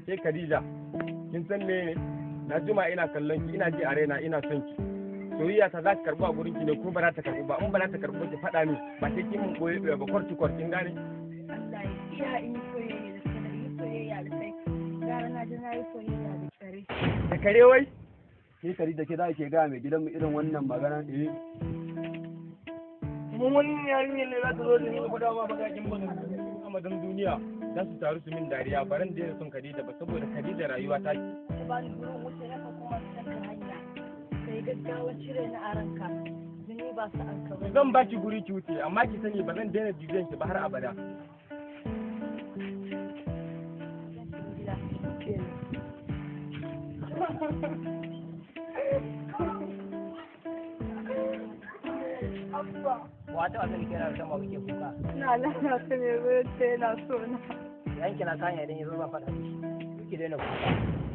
Ke Khadija, kin san me ne? Na juma ina kallon ki, ina ji a raina ina son ki. Soyayya ta za ta karbu a gurin ki ne ko ba za ta karbu ba? In ba za ta karbu ki faɗa min, ba sai kin mun koyi ba kwarti kwartin gane. Allah ya iya in yi soyayya da kai, yi soyayya da kai. Gara na ji na yi soyayya da kare. Da kare wai? Ke Khadija, ke za ke ga mai gidanmu irin wannan magana? Eh. Mun wani yarinyar ne za ta zo da ni faɗa ma bakakin magana. Amadan duniya za su taru su min dariya, baran daina son Khadija ba saboda Khadija rayuwa ta ce. Ka bani gurin wuce na ka kuma saka hanya. Kai gaggawa cire ni a ranka. Jini ba su an ka bane. Zan baki guri ki wuce, amma ki sani ba zan daina bibiyan ki ba har abada. Gida. Wata abin da kira shan kake kuka. Ina lalata ne wurin ta yana so na. Yanki na kanya idan yazo ba faɗa mishi. Ki daina kuka.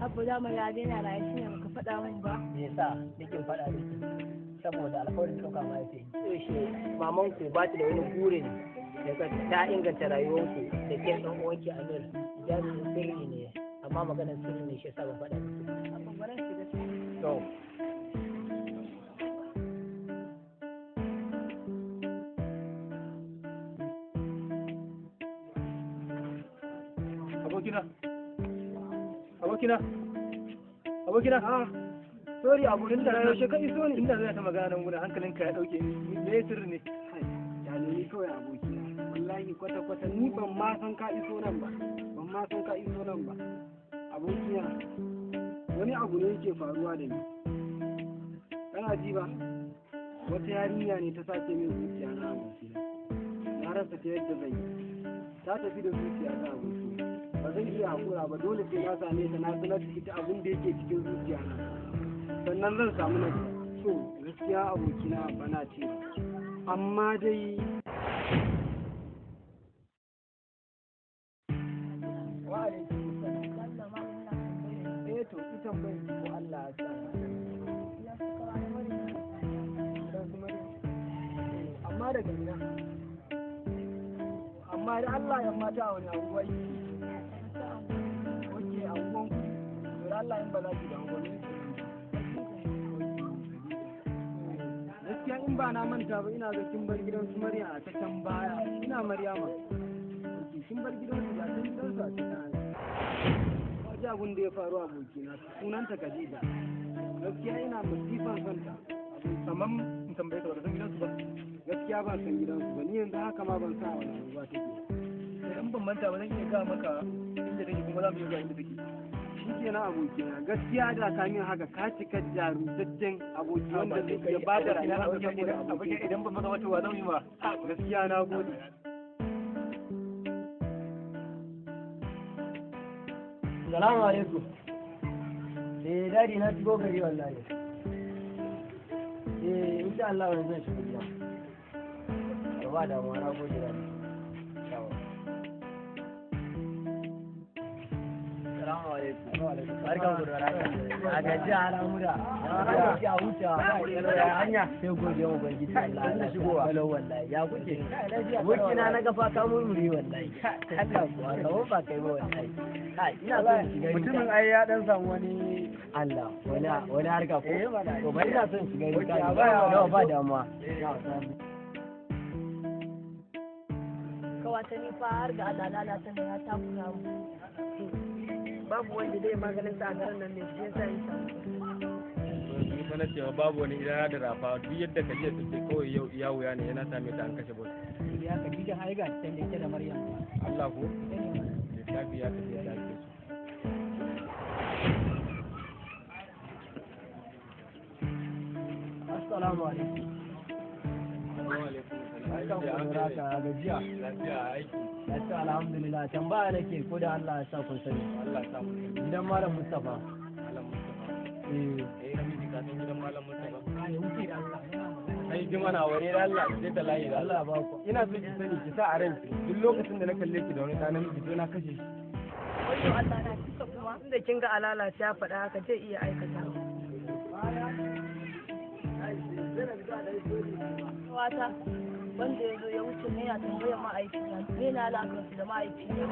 Abba dama ya daina raye shi ne baka faɗa min ba. Me yasa nake faɗa miki? Saboda alƙawarin da ɗauka mahaifi. Yaushe maman ku ba ta da wani burin da ta inganta rayuwarku da ke ɗan uwanki Amir. Jami'in sirri ne, amma maganar sirri ne shi yasa ban faɗa miki. Abba bari shiga ciki. To. Abokina, abokina, abokina. Sorry abokin da yaushe ka iso ne? Ina zai ta magana nan gurin hankalinka ya dauke ni. Me ya sirri ne? Kai, kyale ni kawai abokina. Wallahi kwata kwata ni ban ma san ka iso nan ba. Ban ma san ka iso nan ba. Abokina, wani abu ne yake faruwa da ni. Kana ji ba? Wata yarinya ne ta sace min zuciya na abokina. Na rasa ta yadda zan yi. Ta tafi da zuciya ta abokina. Ba zan iya haƙura ba, dole sai na same ta na sanar da ita abin da yake cikin zuciya na. Sannan zan samu nasara. So gaskiya abokina bana ce ba. Amma dai Wa alaikum salam. Allah ma ina tambayar. Eh to ki tambayin ki ko Allah ya sa na sani. Ya suka wani wurin. Gidan su Maryam. Eh, amma daga ina? Amma da Allah ya mata a wani anguwa yake. Oke, anguwan kudu. To da Allah in ba za ki damu ba ne. Gaskiya in ba na manta ba ina ga kin bar gidan su Maryam a ta can baya. Ina Maryama. Oke, kin bar gidan su, ga can gidan su a ta can. Waje abun da ya faru abokina, sunanta Khadija. Gaskiya ina masifan son ta. Amma in tambaye ka ba ka san gidansu ba. Gaskiya ban san gidansu ba, ni yanzu haka ma ban san a wani anguwa take. Idan ban manta ba zan iya gaya maka inda take kuma za mu iya zuwa inda take. Shikenan abokina, gaskiya da ka min haka ka cika jarumtaccen aboki wanda zai iya ba da rayuwa saboda abokin. Idan ban maka wata wa zan yi ma. Gaskiya na gode. Salamu alaikum. Eh dadi na shigo gari wallahi. Eh insha Allah yanzu zan shigo gida. To ba damuwa na gode dadi. Yawa. Salamu alaikum. Wa alaikum. Barkan ku da warhaka. A gaji al'amura. A gaji a huta. Ya hanya. Sai godiya ubangiji Allah. Allah shigowa. Kalau wallahi. Ya kuke? Abokina na gafa ka murmure wallahi. Allah kuwa kaman ba kai ba wallahi. Kai ina son shiga Mutumin ai ya dan samu wani Allah wani wani harka ko? Eh, mana. To bari ina son shiga Oke, riga. a baya. Yawa ba damuwa. Kawata ni fa har ga Allah lalata ne ya takura mu. Babu wanda zai maganin sa a garin nan ne shi yasa ya samu. Ni fa na cewa babu wani idana da rafa duk yadda Khadija take kawai yau iya wuya ne yana same ta an kashe bot. Ya Khadija ai ga can da ita da Maryam. Allah ko? Littafi ya tafi yadda ake so. Assalamu alaikum. Assalamu alaikum. Barkan ku da warhaka, ya gajiya. Lafiya aiki. Lafiya alhamdulillah. Tambaya nake ko da Allah ya sa kun sani. Allah ya sa mu sani. Gidan Malam Mustafa. Malam Mustafa. Eh. Eh namiji ka san gidan Malam Mustafa? Ai wuce da Allah. Yana magana. Ai ji mana ware da Allah sai ta layi da Allah ba ku. Ina so ki sani ki sa a ranki duk lokacin da na kalle ki da wani ɗa namiji sai na kashe shi. Wayo Allah na, kisa kuma? Tunda kin ga alala ya faɗa haka, zai iya aikatawa. Wata wanda ya zo ya wuce ne ya tambaya ma'aikina me na alaƙar su da ma'aikina.